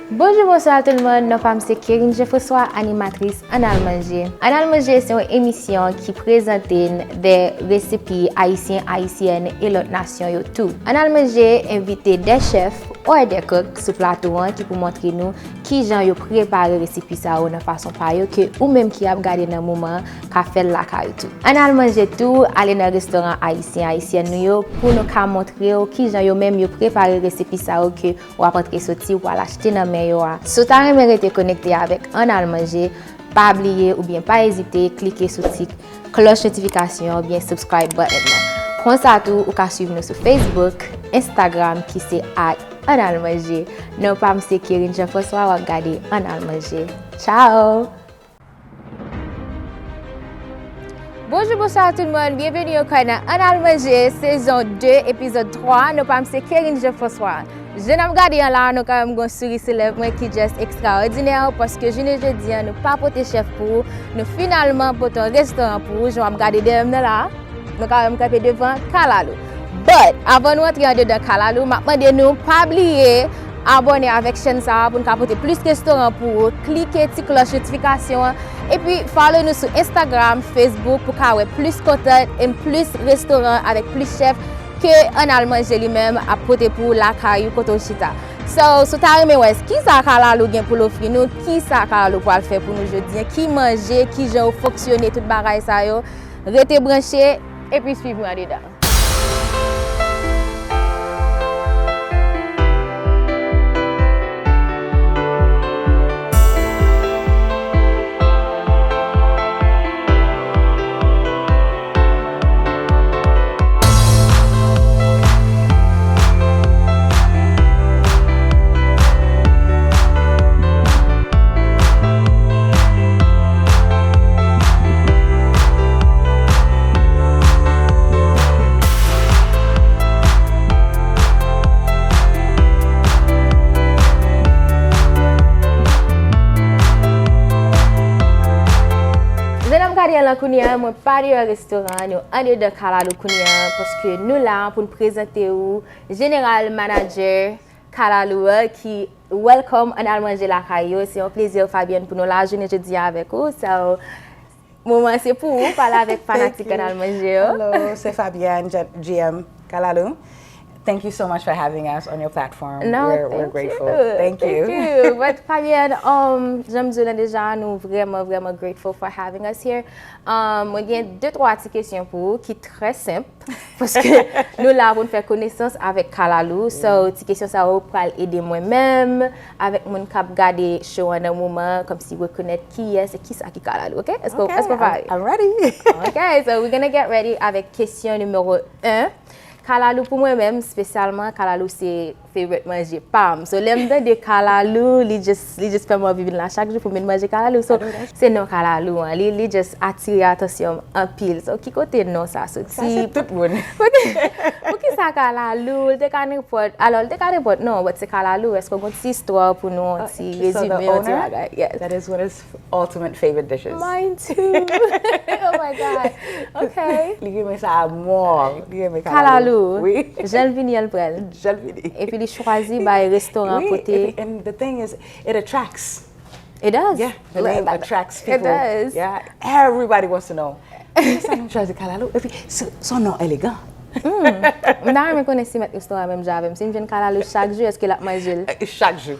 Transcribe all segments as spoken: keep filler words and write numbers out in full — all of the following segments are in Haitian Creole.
Bonjou, bonswa tout moun. Non pa m se Kerine Jean François, animatris Ann Al Manje. Ann Al Manje se yon emisyon ki prezante n de resepi ayisyen, ayisyèn e lòt nasyon yo tou. Ann Al Manje envite de chèf or de kok sou plato an ki pou montre nou kijan yo prepare resepi sa yo nan fason pa yo ke ou menm ki ap gade nan moman an ka fè l lakay ou tou. Ann Al Manje tou, ale nan restoran ayisyen, ayisyèn nou yo pou nou ka montre w kijan yo menm yo prepare resepi sa yo ke w ap antre soti, w al achte nan men yo a. Si w ta renmen rete konekte avèk Ann Al Manje, pa bliye oubyen pa ezite klike sou ti klòch notifikasyon oubyen subscribe button nan. Konsa tou, ou ka swiv nou sou Facebook, Instagram ki se at Ann Al Manje. Non pa m se Kerine Jean François, w ap gade Ann Al Manje. Ciao! Bonjou, bonswa tout moun. Byenveni ankò nan Ann Al Manje, sezon de, epizòd twa. Non pa m se Kerine Jean François. Jan n ap gade an la, nou kanmenm gon souri sou lèv mwen ki just ekstraòdinè, paske jounen jodi an, nou pa pote chèf pou ou, nou finalman pote yon restoran pou ou, jan w ap gade dèyè m nan la. Nou kanmenm kanpe devan Kalalou. But, avan nou antre andedan Kalalou, m ap mande nou pa bliye abòne avèk chèn sa a pou n ka pote plis restoran pou ou. Klike ti klòch notifikasyon an. Epi, follow nou sou Instagram, Facebook pou ka wè plis content and plis restoran avèk plis chèf ke Ann Al Manje li menm ap pote pou ou lakay ou kote w chita. So, si w ta renmen wè kisa Kalalou gen pou l ofri nou, kisa Kalalou pral fè pou nou jodi an, ki manje, kijan yo fonksyone, tout bagay sa yo, rete branche epi swiv mwen andedan. Jan n ap gade an la kounye a, mwen pa deyò restoran an, nou andedan Kalalou kounye a, paske nou la pou n prezante ou General Manager Kalalou a, ki welcome Ann Al Manje lakay yo. Se yon plezi, Fabienne, pou nou la jounen jodi a avèk ou. So, moman an se pou ou pale avèk fanatik Ann Al Manje yo. Hello, se Fabienne, G M Kalalou. Thank you so much for having us on your platform. No, we're, we're grateful. Thank you. Thank you. But Fabienne, um, jan m di w lan deja, nou vrèman, vrèman grateful for having us here. Um, mwen gen de twa ti kesyon pou ou ki trè senp. Paske nou la pou n fè konesans avèk Kalalou. So, ti kesyon sa yo pral ede mwen menm, avèk moun k ap gade show an nan moman, kòmsi rekonèt kiyès e kisa ki Kalalou, ok? Èske, èske w pare? I'm ready. Ok, so we're gonna get ready avèk kesyon nimewo en. Kalalou pou mwen menm, espesyalman, Kalalou se favorite manje pa m. So, lè m tande Kalalou, li just, li just fè m anvi vin la chak jou pou m vin manje Kalalou. So, se non Kalalou an. Li, li just atire atansyon m anpil. So, ki kote non sa soti? Sa se tout moun. Kote, poukisa Kalalou? Li te ka nenpòt. Alò, li te ka nenpòt non, but se Kalalou. Èske w gon ti istwa pou nou, yon ti rezime, yon ti bagay? Yes. That is one of his ultimate favorite dishes. Mine too. Oh my God. Ok. Li renmen sa a mò. Li renmen Kalalou. Kalalou. Wi. Jan l vini an, l pran l. Jan l vini. Epi li chwazi bay restoran pote. Wi, epi, and the thing is, it attracts. It does. Yeah, the name attracts people. It does. Yeah, everybody wants to know. Poukisa nou chwazi Kalalou? Epi, se, se yon non elegan. Hmm. M ta renmen konnen si mèt restoran an menm jan avè m. Si m jwenn Kalalou chak jou, èske l ap manje l? Eh, chak jou.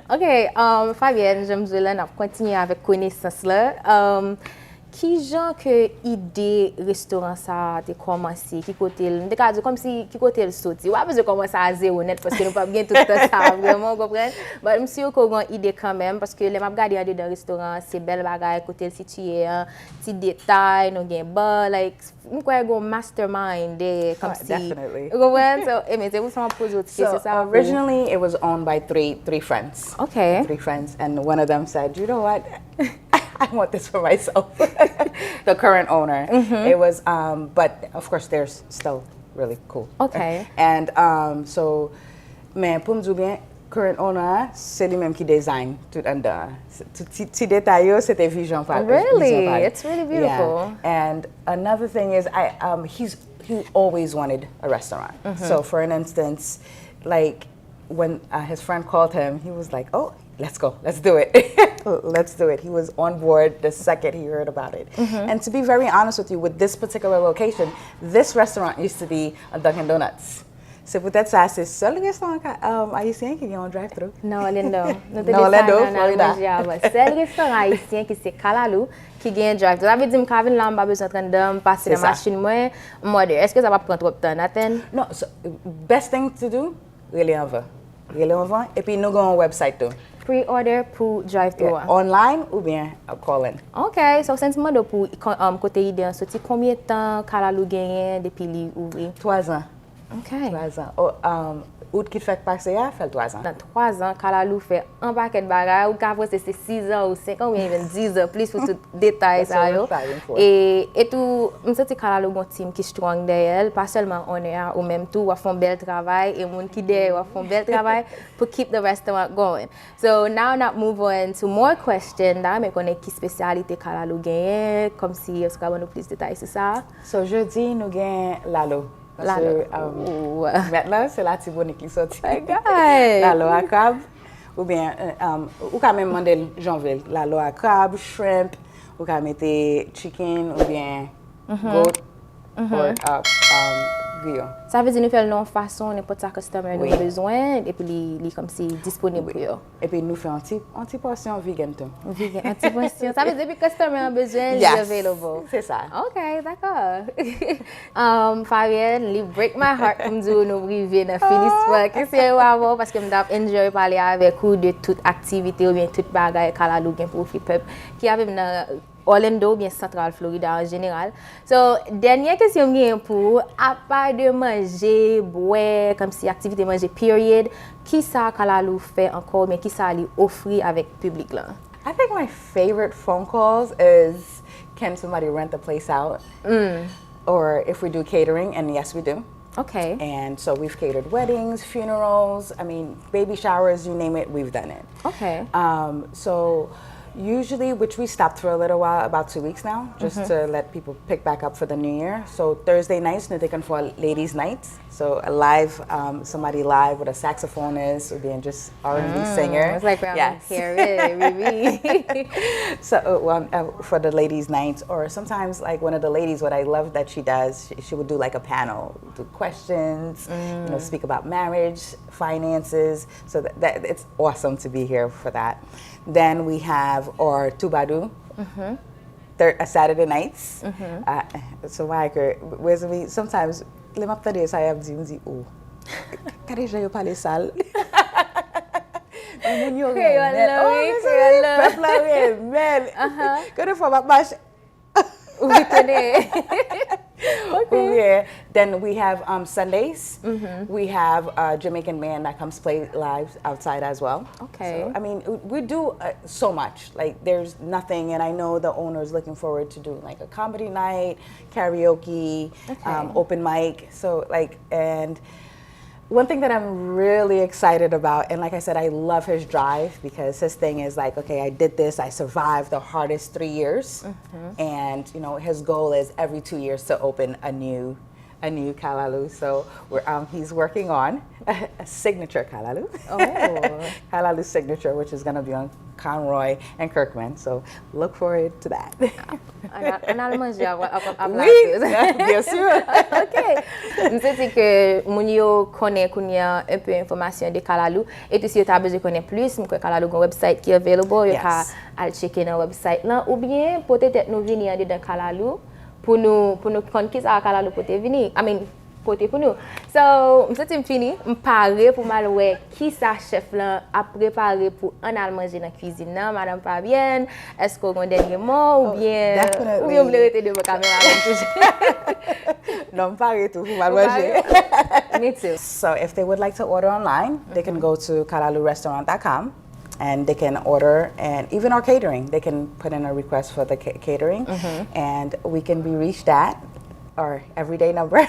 Ok, um, Fabienne, jan m di w lan, n ap kontinye avèk konesans la. Um, kijan ke ide restoran sa a te kòmanse? Ki kote l, m te ka di w kòmsi, ki kote l soti? W pa bezwen kòmanse a zewo nèt, paske nou p ap gen tout tan sa a vrèman, w konprann? But m si ke w gen yon ide kanmenm, paske lè m ap gade andedan restoran an, se bèl bagay, kote l sitiye an, ti detay, nou gen bar, like, m kwè gen yon mastermind dèyè, kòmsi. Definitely. Ou konprann? So, e men, se pou sa m ap poze w ti kesyon sa a pou. So, originally, it was owned by three, three friends. Okay. Three friends, and one of them said, "You know what? I want this for myself." The current owner. Mm-hmm. It was, um, but of course, they're s-, still really cool. Okay. And, um, so, men pou m di w byen, current owner a, se li menm ki design tout anndan an. Se, tout ti, ti detay yo, se te vizyon pa l, vizyon pa l. Really? It's really beautiful. Yeah. And another thing is, I, um, he's, he always wanted a restaurant. Mm-hmm. So, for an instance, like, When uh, his friend called him, he was like, "Oh, let's go, let's do it, let's do it." He was on board the second he heard about it. And to be very honest with you, with this particular location, this restaurant used to be a Dunkin' Donuts. Se poutèt sa, se sèl restoran ka- um, ayisyen ki gen yon drive-thru. Nan Orlando. Nou te nan Orlando, Florida. Sèl restoran ayisyen ki se Kalalou ki gen drive-thru. Sa vle di m ka vin la, m pa bezwen antre anndan, m pase nan machin mwen, m order. Èske sa p ap pran twòp tan, Nathan? Non, so, best thing to do, rele anvan. Rele anvan, epi nou gen yon website tou. Pre-order pou drive-thru an. Online oubyen call in. Ok, so since m mande w pou um, kote ide an soti, konbyen tan Kalalou genyen depi li ouvri? Twazan. Ok. Twazan. Oh, um, out ki fèk pase a, fè l twazan. Nan twazan, Kalalou fè an pakèt bagay. Ou ka panse se sizan ou senkan ou byen even dizan plis pou tout detay sa yo. E, e tou, m santi Kalalou gon team ki strong dèyè l, pa sèlman owner a, ou menm tou, w ap fè yon bèl travay, e moun ki dèyè w ap fè yon bèl travay pou keep the restaurant going. So now n ap move on to more question. Da men konnen ki spesyalite Kalalou genyen, kòmsi èske w ka ban nou plis detay sou sa? So jodi nou gen lalo. Paske um, mèt la se Latibonit li soti. Lalo a krab. Oubyen um, ou ka menm mande l jan w vle l. Lalo a krab, shrimp, ou ka mete chicken oubyen goat or uh, um, griyo. Sa vle di nou fè l nan yon fason nenpòt sa customer nou bezwen epi li, li kòmsi disponib pou yo. Epi nou fè yon ti, yon ti pòsyon vegan tou. Vegan, yon ti pòsyon. Sa vle di depi customer an bezwen li available. Se sa. Ok, dakò. Um, Fabienne, li break my heart pou m di w nou rive nan finisman kesyon yo avè w paske m t ap enjoy pale avèk ou de tout aktivite oubyen tout bagay Kalalou gen pou ofri pèp ki avè m nan Orlando oubyen Central Florida an jeneral. So, dènye kesyon m genyen pou ou, apa de manje, bwè, kòmsi aktivite manje period, kisa Kalalou fè ankò oubyen kisa li ofri avèk piblik lan? I think my favorite phone calls is can somebody rent the place out? Or if we do catering, and yes, we do. Okay. And so we've catered weddings, funerals, I mean, baby showers, you name it, we've done it. Okay. Um, so usually, which we stopped for a little while, about two weeks now, just to let people pick back up for the new year. So Thursday nights, nou te konn fè ladies nights. So a live, um, somebody live with a saxophonist, oubyen just R and B singer. It's like we're on Carrie, Riri. So uh, well, uh, for the ladies nights, or sometimes like one of the ladies, what I love that she does, she, she would do like a panel, do questions, you know, speak about marriage, finances. So that, that it's awesome to be here for that. Then we have our Tubadu, thir- uh, Saturday nights. Uh, so why ke, where's we, sometimes, lè m ap tande sa y ap di, m di, oh, gade jan yo pale sal. Men moun yo renmen. Oh, mezanmi, pèp la renmen. Gade fwa m ap mache. Ou retene. Yeah. Then we have um, Sundays. We have a Jamaican band that comes play live outside as well. Okay. So, I mean, we do uh, so much. Like, there's nothing, and I know the owner's looking forward to doing like a comedy night, karaoke, um, open mic. So, like, and one thing that I'm really excited about, and like I said, I love his drive because his thing is like, okay, I did this, I survived the hardest three years, and you know, his goal is every two years to open a new, a new Kalalou. So we're, um, he's working on a signature Kalalou, Oh. Kalalou signature, which is going to be on Conroy and Kirkman. So look forward to that. Ann al manje ap ap ap Oui, bien sûr. Ok. M santi ke moun yo konnen kounye a enpe enfòmasyon de Kalalou. E tou si yo ta bezwen konnen plis, m kwè Kalalou gen website ki available, yo ka al tcheke nan website lan. Oubyen pote tèt nou vini andedan Kalalou pou nou pou nou konn kisa Kalalou pote vini. I mean, pote pou nou. So, m santi m fini, m pare pou m al wè kisa chèf lan ap prepare pou ann al manje nan kwizin nan. Madanm Fabienne, èske w gen dènye mo oubyen oubyen w vle rete devan kamera menm toujou? Non, m pare tou pou m al manje. Me too. So if they would like to order online, they can go to kalalu restaurant dot com and they can order, and even our catering, they can put in a request for the ca- catering, and we can be reached at our everyday number,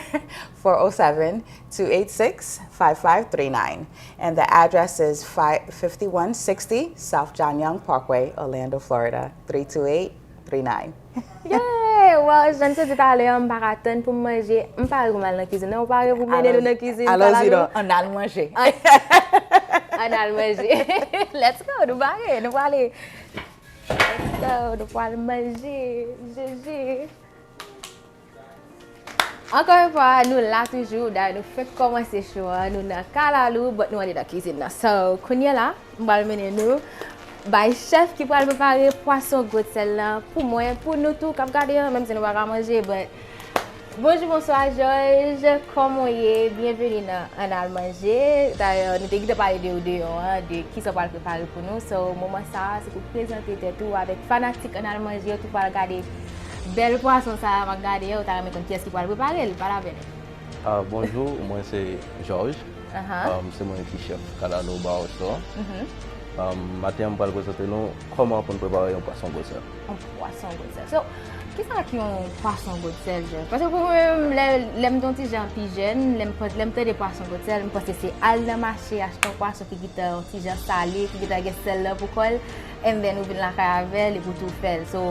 four oh seven, two eight six, five five three nine. And the address is five fifty-one sixty South John Young Parkway, Orlando, Florida, three two eight three nine. Yeah! Well, jan m te di talè a, m pa ka tann pou m manje. M pare pou m al nan kwizin nan. Ou pare pou mennen nou nan kwizin? Alòzi don, ann al manje. Ann al manje. Let's go, nou pare, nou prale. Let's go, nou pral manje. Jeje. Ankò yon fwa, nou la toujou. Dayè, nou fenk kòmanse show an. Nou nan kalalou, but nou andedan kizin nan. So, kounye a la, m pral mennen nou bay chèf ki pral prepare pwason gwo sèl lan pou mwen, pou nou tou k ap gade an, menm si nou pa ka manje, but bonjou, bonswa, Jòj. Kòman w ye? Byenveni nan Ann al manje. Dayè, nou te gentan pale de ou deyò an, de kisa w pral prepare pou nou. So, moman sa a, se pou prezante tèt ou avèk fanatik Ann al manje yo ki pral gade bèl pwason sa a m ap gade a. Ou ta renmen konn kiyès ki pral prepare l, pa la pèn. Ah, bonjou, mwen se Jòj. Aha. Um, se mwen ki chèf Kalalou Bar Restaurant. Mhm. Um, maten an, m pral prezante nou kòman pou n prepare yon pwason gwo sèl. Yon pwason gwo sèl. So, kisa ki yon pwason gwo sèl, Jòj? Paske pou mwen menm, lè, lè m te yon ti jan pi jèn, lè m, lè m tande pwason gwo sèl, m panse se al nan mache, achte yon pwason ki gentan yon ti jan sale, ki gentan gen sèl lan pou kò l, and then ou vin lakay avè l epi w tou fè l. So,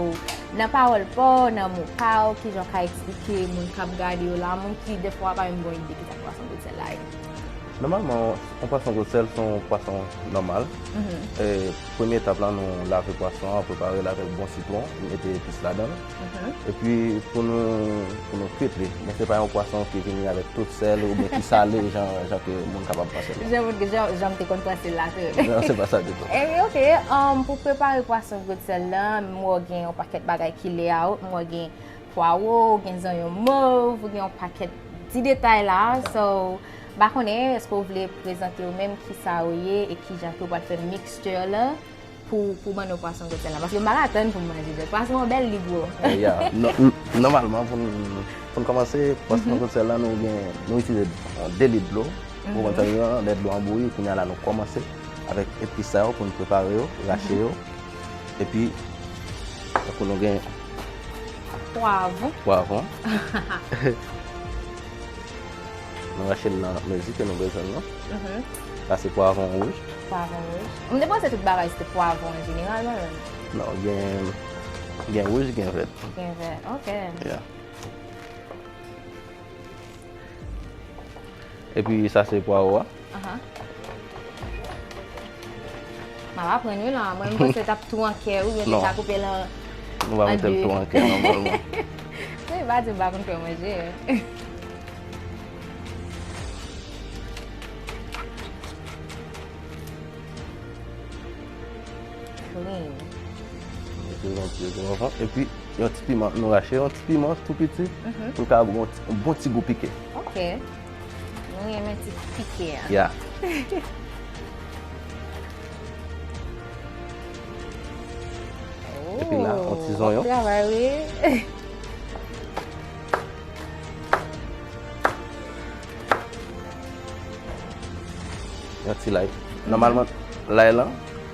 nan pawòl pa w, nan mo pa w, kijan w ka eksplike moun k ap gade yo la, moun ki dèfwa pa menm gen yon ide kisa pwason gwo sèl la ye? Nòmalman, yon pwason gwo sèl se yon pwason nòmal. Mhm. E, premye etap la, nou lave pwason an, prepare l avèk bon sitwon, mete epis ladan l. Mhm. Epi, pou nou, pou nou kwit li, men se pa yon pwason ki vini avèk tout sèl oubyen ki sale, jan, jan ke moun kapab panse l. Jan moun, jan, jan m te konn panse l la tou. Non, se pa sa ditou. Anyway, ok, um, pou prepare pwason gwo sèl lan, m wè w gen yon pakèt bagay ki lay out, m wè w gen pwawo, ou gen zonyon mov, ou gen yon pakèt ti detay la. So, m pa konnen, èske w vle prezante w menm, kisa w ye e kijan ke w pral fè mixture la pou, pou ban nou pwason gwo sèl la? Paske m pa ka tann pou m manje, Jòj. Pwason an bèl, li gwo. Eh, yeah. Nò-, n-, nòmalman, pou n, pou n kòmanse, pwason gwo sèl la, nou gen, nou itilize, euh, de lit dlo. Ou konprann sa m di la? Lè dlo an bouyi, kounye a la, nou kòmanse avèk epis sa yo pou n prepare yo, rache yo. Epi, tankou nou gen pwavwon. Pwavwon. Nou rache l nan mezi ke nou bezwen l lan. Mhm. Sa se pwavwon wouj. Pwavwon wouj. M te panse tout bagay se te pwavwon an jeneralman menm. Non, gen, gen wouj, gen vèt. Gen vèt, ok. Yeah. Epi sa se pwawo a. Aha. M ap aprann wi la. Mwen, m panse t ap tou an kè wi, men te ka koupe l an, an de. Nou pa mete l tou an kè nòmalman. Wi, pa di m pa konn fè manje. Clean. Mete yon ti pwason. Epi, yon ti piman. Nou rache yon ti piman tou piti pou l ka ba yon ti, yon bon ti gou pike. Ok. Nou renmen ti pike a. Yeah. Epi la, yon ti zonyon. Oh, w ap travay, wi. Yon ti lay. Nòmalman, lay lan,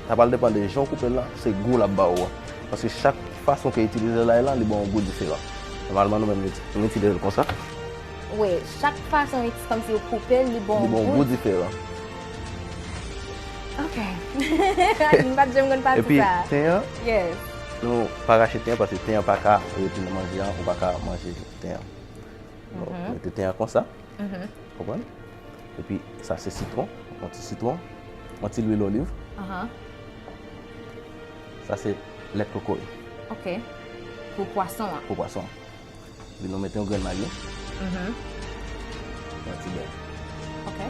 sa pral depann de jan w koupe l lan, se gou l ap ba ou an. Paske chak fason ke itilize lay lan, li ba w yon gou diferan. Nòmalman, nou menm, nou, nou itilize l konsa. Wi, chak fason, kòmsi ou koupe l, li ba w yon gou diferan. Ok. M pa t janm konn pati sa. Epi, ten an, yes, nou pa rache ten an, paske ten an pa ka rete nan manje an, ou pa ka manje ten an. Donk, mete ten an konsa. Mhm. Konprann? Epi, sa se sitwon, yon ti sitwon, yon ti lwil oliv. Aha. Sa se lèt kokoye. Ok. Pou pwason an. Pou pwason an. Epi nou mete yon grenn magi. Mhm. Yon ti bè. Ok.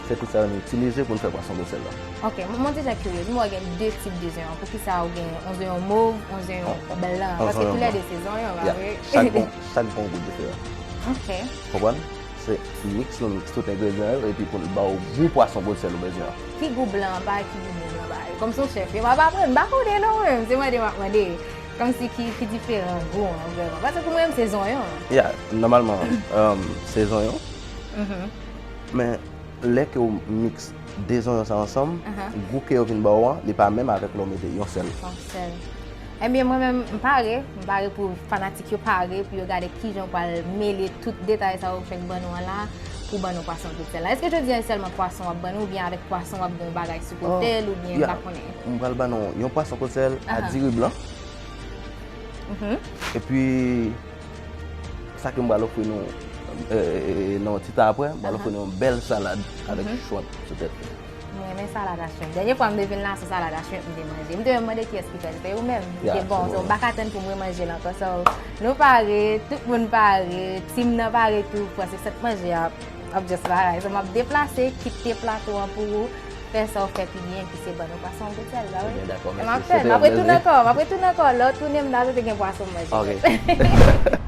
Se tout sa yo nou itilize pou n fè pwason gwo sèl la. Ok, m, mwen deja kiryez. M wè gen de tip de zonyon. Poukisa ou gen yon zonyon mov, yon zonyon blan? Paske toulède se zonyon, pa vre? Chak bon, chak bon gou diferan. Ok. Konprann? Se miks nou miks tout engredyan yo, epi pou n ba w gou pwason gwo sèl ou bezwen an. Ki gou blan an bay, ki gou mov lan bay? Kòm se yon chèf, yo pa aprann, m pa konnen non mwen, se mande m ap mande. Kòmsi ki, ki diferan gou an vrèman? Paske pou mwen menm se zonyon. Ya, nòmalman, um, se zonyon. Mhm. Men lè ke w miks de zonyon sa ansanm, aha, gou ke yo vin ba w an, li pa menm avèk lè w mete yon sèl. Yon sèl. Ebyen, mwen menm, m pare. M pare pou fanatik yo pare, pou yo gade kijan w pral mele tout detay sa yo fèk ban nou an la, pou ban nou pwason gwo sèl la. Èske jodi a, e sèlman pwason w ap ban nou, oubyen avèk pwason w ap gen yon bagay sou kote l, oubyen m pa konnen? M pral ban nou yon pwason gwo sèl a diri blan. Mhm. Epi, sa ke m pral ofri nou, e, e, e, nan yon ti tan apre, m pral ofri nou yon bèl salad avèk shrimp sou tèt li. Mwen renmen salad a shrimp. Dènye fwa m te vin la, se salad a shrimp m te manje. M te menm mande kiyès ki fè l, se ou menm. M te, bon, so, m pa ka tann pou m remanje l ankò. So, nou pare, tout moun pare, team nan pare tou, prensip sèt manje a ap just bagay. So, m ap deplase, kite plato an pou ou, fè sa w fè pi byen, ki se ban nou pwason gwo sèl, ba wi. Ebyen, dakò, mèsi. M ap fè, m ap retounen ankò, m ap retounen ankò. Lè w tounen, m ta sou te gen pwason manje. Ok.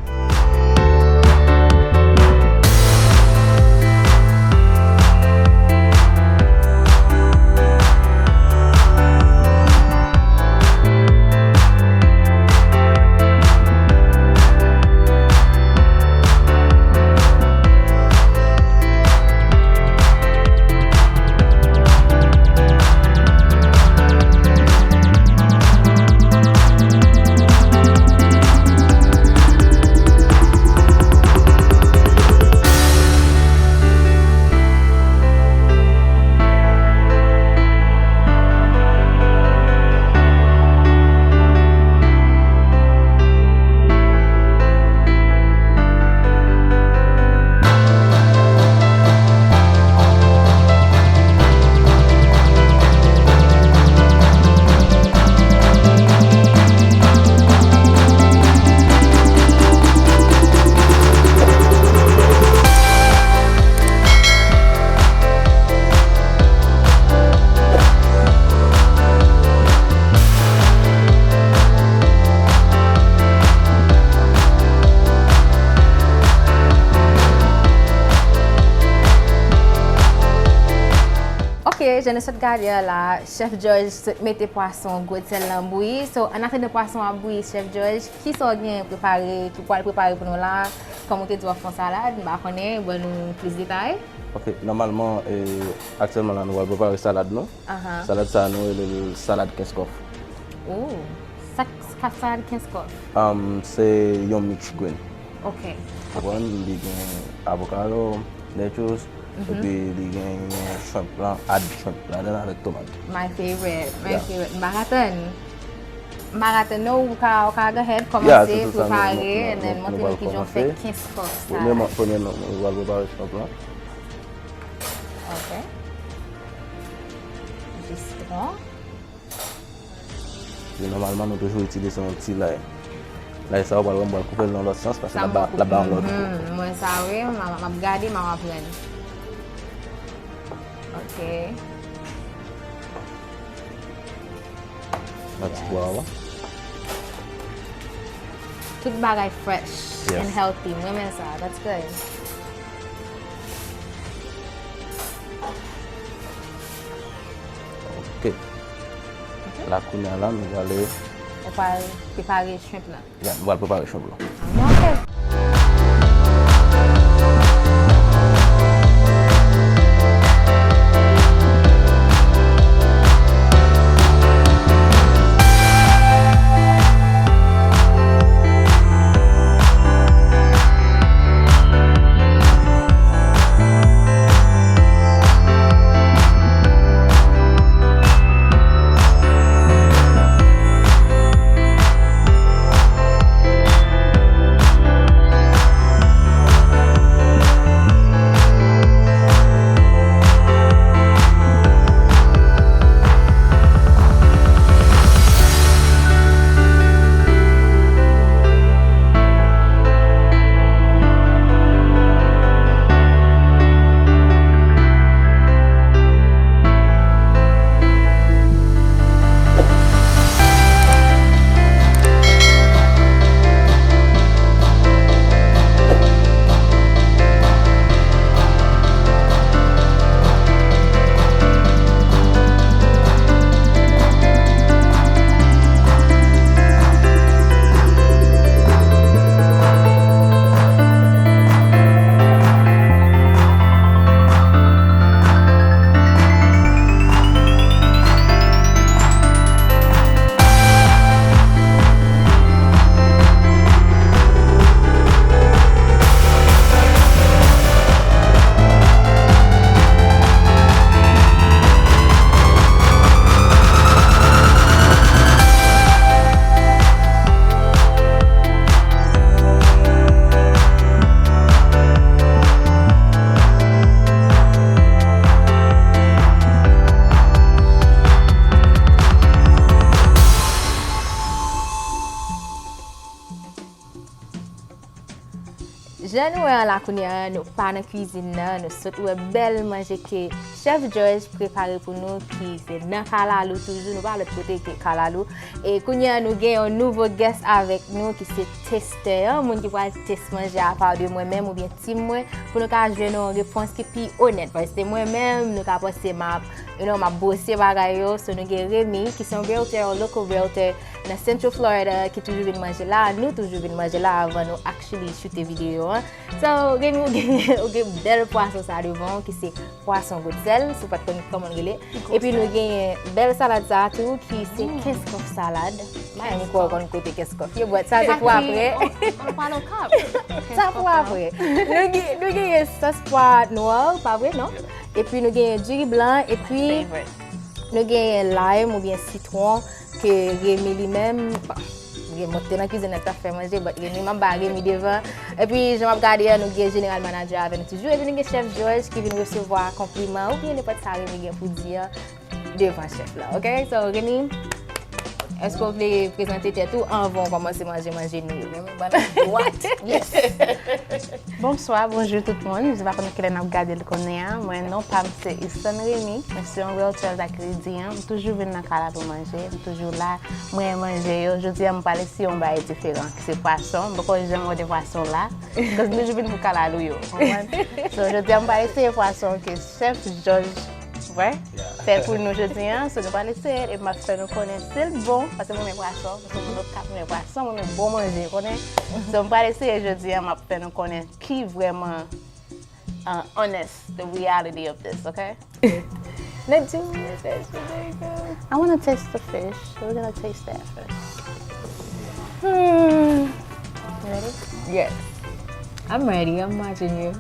Ok, jan nou sot gade a la, Chef George sot mete pwason gwo sèl lan bouyi. So, ann atandan pwason ap bouyi, Chef George, kisa w gen prepare, ki w pral prepare pou nou la? Kòm ou te di w ap fè yon salad, m pa konnen, ban nou plis detay. Ok, nòmalman, e, aktyèlman la, nou pral prepare salad nou. Ahan. Salad sa, nou rele l salad Kenskòf. Oh, sa, sa salad Kenskòf? Um, se yon mix green. Ok. Ou konprann, li gen avokado, lettuce, epi li gen shrimp lan, add shrimp ladan avèk tomat. My favorite, my favorite. M pa ka tann. M pa ka tann, non, ou ka, ou ka go ahead, kòmanse prepare, and then montre nou kijan w fè Kenskòf sa. Premyèman, premyèman, nou pral prepare shrimp lan. Ok. Jis bon. Epi nòmalman, nou toujou itilize yon ti lay. Lay sa, ou pral wè m pral koupe l nan lòt sans, paske l ap ba, l ap ba yon lòt gou. Mhm, mwen sa, wi, m, m ap gade, m ap aprann. Ok. Yon ti pwav. Tout bagay fresh and healthy. Mwen renmen sa. That's good. Ok. La, kounye a la, nou prale. Ou pral prepare shrimp lan. Ya, nou pral prepare shrimp lan. Ok. Jan nou wè an la kounye a, nou pa nan kwizin nan, nou sot wè bèl manje ke Chèf George prepare pou nou, ki se nan Kalalou toujou, nou pa lòt kote ke Kalalou. E kounye a, nou gen yon nouvo guest avèk nou, ki se testè, yon moun ki pral test manje apa de mwen menm oubyen tim mwen, pou nou ka jwenn yon repons ki pi onèt. Paske mwen menm, nou ka panse m ap, you know, m ap bwose bagay yo. So, nou gen Remy, ki se yon realtor, yon local realtor nan Central Florida, ki toujou vin manje la. Nou toujou vin manje la avan nou actually choute videyo an. So, Remy, ou gen, ou gen bèl pwason sa devan w, ki se pwason gout sèl, si w pa t konn kòman l rele. Epi nou genyen bèl salad sa a tou, ki se kenskòf salad. M pa menm kwè w konn kote kenskòf ye, but sa se pou apre. Sa pou apre. Nou gen, nou genyen sòs pwa nwa, pa vre, non? Epi nou genyen diri blan, epi nou genyen lime oubyen sitwon ke Remy li menm, bon, Remy monte nan kwizin nan t ap fè manje, but Remy, m ap ba Remy devan. Epi jan m ap gade an, nou gen jeneral manager avè nou toujou, epi nou gen chèf George ki vin resevwa konpliman oubyen nenpòt sa Remy gen pou di an devan chèf la, ok? So, Remy, èske w vle prezante tèt ou anvan w kòmanse manje manje nou yo? Remy, ban nou dwat. Yes. Bonswa, bonjou tout moun. M pa konn kilè n ap gade l kounye a. Mwen, non pa m se Easton Remy. Mwen se yon realtor lakay Kredi an. M toujou vin nan Kalalou manje. M toujou la. Mwen renmen manje yo. Jodi a, m pral eseye yon bagay diferan, ki se pwason. M poko janm wè de pwason la. Cause m toujou vin pou Kalalou yo. Konprann? So, jodi a, m pral eseye pwason ke chèf George, wè, fè pou nou jodi a. So, nou pral eseye, e m ap fè nou konnen si l bon, paske mwen renmen pwason, paske mwen renmen pwason, mwen renmen bon manje, konnen. So, m pral eseye jodi a, m ap fè nou konnen ki vrèman, uh, honest, the reality of this, ok? Let's do it. Let's do it. I wanna taste the fish. We're gonna taste that first. Hmm. Ready? Yes. I'm ready. I'm watching you.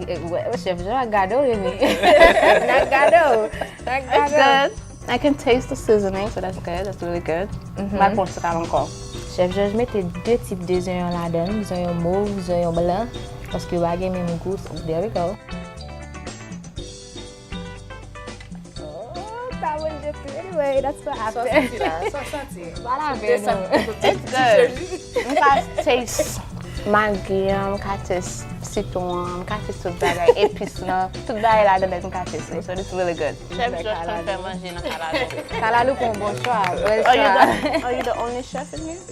Eh, eh, wè, wè, chèf George, n ap gade w, Remy. N ap gade w. N ap gade w. It's good. I can taste the seasoning, so that's good. That's really good. Mhm. M pa konn sa ankò. Chèf George mete de tip de zonyon ladan l, zonyon mov, zonyon blan, paske yo pa gen menm gou. So, there we go. Oh, sa manje tou. Anyway, that's what happened. Sa w santi la, sa w santi. Pale avè nou. It's good. M ka taste Magi an, m ka taste sitwon an, m ka taste tout bagay, epis lan, tout bagay ladan l, m ka taste li. So it's really good. Chèf George konn fè manje nan Kalalou. Kalalou pou yon bon chwa, bèl chwa. Are you the, are you the only chef in here?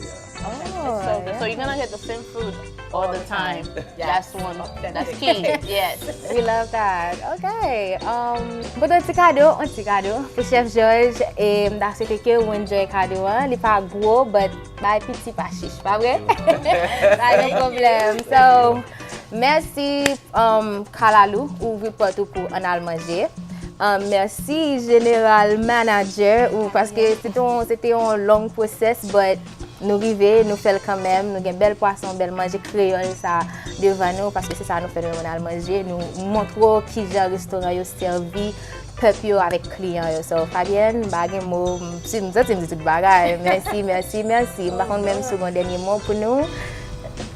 Oh. So, so you're gonna get the same food all the time. That's one. That's key. Yes. We love that. Ok. Um, m pote yon ti kado, yon ti kado pou Chèf George. E m ta swete ke ou enjoy kado an. Li pa gwo, but bay piti pa chich, pa vre? Pa gen pwoblèm. So, mèsi, um, Kalalou, ou ouvri pòt ou pou ann al manje. Um, mèsi, General Manager, ou, paske se te yon, se te yon long process, but nou rive, nou fè l kanmenm, nou gen bèl pwason, bèl manje kreyòl sa devan nou, paske se sa nou fè, nou renmen al manje, nou montre w kijan restoran yo sèvi pèp yo avèk kliyan yo. So, Fabienne, m pa gen mo, m, si m santi m di tout bagay. Mèsi, mèsi, mèsi. M pa konn menm si w gen dènye mo pou nou.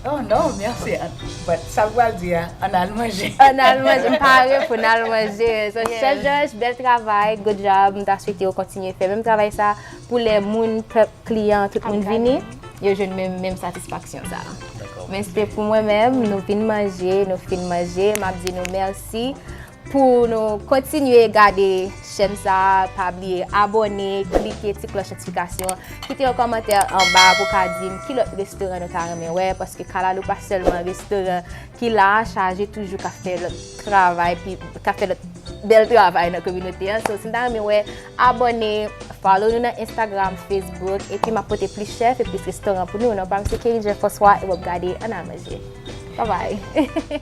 Oh non, mèsi. But sa w pral di a, ann al manje. Ann al manje. M pare pou n al manje. So, Chèf George, bèl travay, good job. M ta swete w kontinye fè menm travay sa pou lè moun, pèp, kliyan, tout moun vini, yo jwenn menm, menm satisfaksyon sa. Men se te pou mwen menm, nou vin manje, nou fin manje, m ap di nou mèsi. Pou nou kontinye gade chèn sa, pa bliye abòne, klike ti klòch notifikasyon, kite yon kòmantè anba pou ka di m ki lòt restoran nou ta renmen wè, paske Kalalou pa sèlman restoran ki la chaje toujou k ap fè lòt travay, pi, k ap fè lòt bèl travay nan kominote an. So, si n ta renmen wè, abòne, follow nou nan Instagram, Facebook, epi m ap pote plis chèf e plis restoran pou nou. Non pa m se Kelly Jean François e w ap gade Ann al manje. Bye bye.